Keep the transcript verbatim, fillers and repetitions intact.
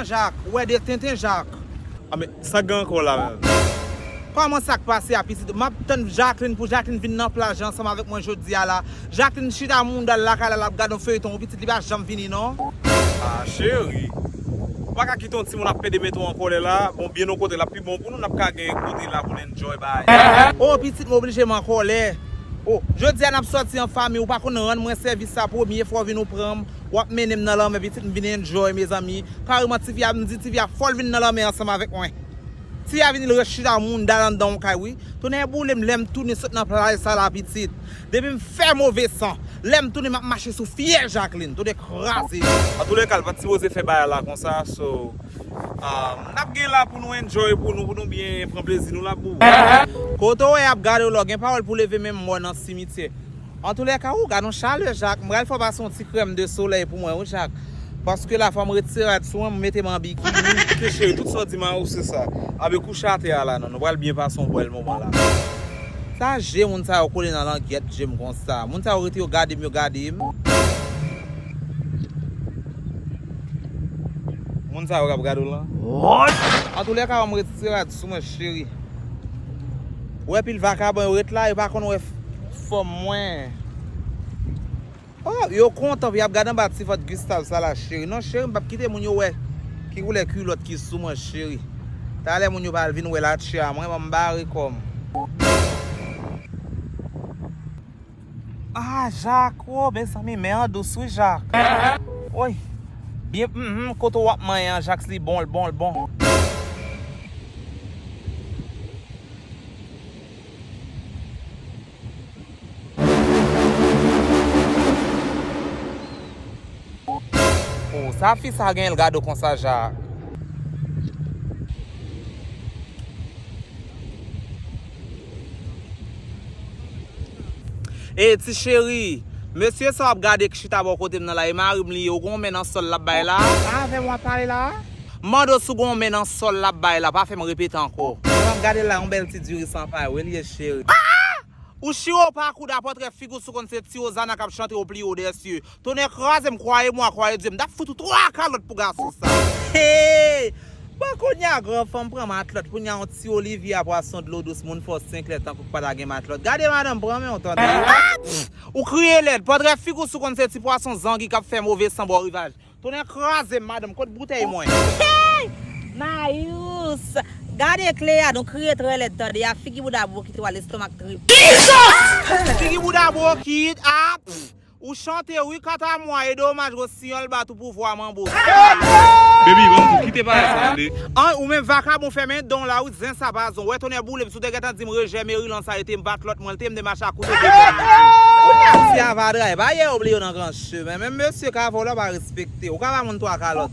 Jak, ou wè de tenten Jak. A, men, sa k gen ankò la menm? Kòman sa k pase a, pitit? M ap tann Jacqueline pou Jacqueline vin nan plaj ansanm avèk mwen jodi a la. Jacqueline chita mounda l lakay la, l ap gade yon feyton, pitit, li pa janm vini, non. A, cheri. Ou pa ka kite yon timoun ap pede mete w an kòlè la. Bon, byen o kontrè, l ap pi bon pou nou, n ap ka gen kote la pou n enjoy bagay. O, pitit, m oblije m an kòlè. O, jodi a n ap sòti an fanmi, ou pa konn rann mwen sèvis sa, premye fwa w vin ou pran m, w ap mennen m nan lanmè, pitit, m vin enjoy, mezanmi. Kareman, tifi a, m di tifi a, fò l vin nan lanmè ansanm avèk mwen. Tifi a vin, li ret chita mounda l anndan yon kay, wi. Tonnè boule m, lè m tounen sot nan plaj sa la, pitit. Depi m fè move san, lè m tounen, m ap mache sou fyèl Jacqueline. Tonnè kraze. Antoulèka, l pa t sipoze fè bagay la konsa, so, um, n ap gen la pou nou enjoy, pou nou, pou nou byen pran plezi nou la, boo. Kote w wè y ap gade w la, w gen pawòl pou leve menm mò nan simityè. Antoulèka, ou gad yon chalè, Jak. M pral fè w pase yon ti krèm de solèy pou mwen, wi, Jak. Paske la, fò m retire rad sou mwen, m mete m an bikini. Ok, cheri, tout sa w di m a ou, se sa. Anben, kouche atè a la, non. Nou pral byen pase yon bèl moman la. Sa je moun sa yo kole nan langyèt je m konsa? Moun sa yo rete yo gade m, yo gade m. Moun sa yo k ap gade w lan. What? Antoulèka, m retire rad sou mwen, cheri. Ou wè pil vakabon yo ret la, yo pa konn wè f-, fòm mwen. Oh, yo kontan pou y ap gade anba ti vant Gustave sa la, cheri. Non, cheri, m p ap kite moun yo wè ki koulè kilòt ki sou mwen, cheri. Talè moun yo pral vin wè latche a mwen, ban m bare kò m. Ah, Jak, oh, mezanmi, men an dous, wi, Jak. Woy. Byen, mhm, kote w ap manyen an, Jak, li bon, l bon, l bon. Oh, sa fi sa genyen l gade w konsa, Jak. Ey, ti cheri, mesye sa w ap gade k chita bò kote m nan la, e mari m li ye, ou gen yon men nan sòl l ap bay la? Avè m w ap pale la? M mande w si w gen yon men nan sòl l ap bay la, pa fè m repete ankò. M ap gade la, yon bèl ti diri san pay, wi l ye, cheri. Ou chire w pa kouda, pòtrè figi w sou konn se ti Ozana k ap chante o pli o dè sye. Tonnè kraze m, kwaye mwa, kwaye Dye, m t ap fout ou twa kalòt pou gason sa. Hey! Bon, kounye a, gran fanm pran matlòt. Kounye a, yon ti Olivia pwason dlo dous, moun fò senk lè tankou k pa ta gen matlòt. Gade madanm, pran men w tande. Ou kriye lèd, pòtrè figi w sou konn se ti pwason zangi k ap fè move san bò rivaj. Tonnè kraze m, madanm, kot boutèy mwen? Hey! Nayous! Gade Cléa, nou kriye trè lèd, tande, a figi bouda bokit ou a lestomak trip. Figi bouda bokit, a, pff, ou chante, wi, kanta mwa, e domaj, gwo siyòl bat ou pou vwa manbo. Baby, ban m kite bagay sa, tande. An, ou menm vakabon fèmen don la, wi, zen sa pa zon. Wè, tonnè boule m, si w te gentan di m rejè Merilan sa, e te m bat lòt mwen, l te m de mache ak kouto de bèl nan men. Kounye a, ti avadray, pa yè oubli yo nan gran chemen. Menm mesye ka vòlò pa respekte. Ou ka ba moun twa kalòt.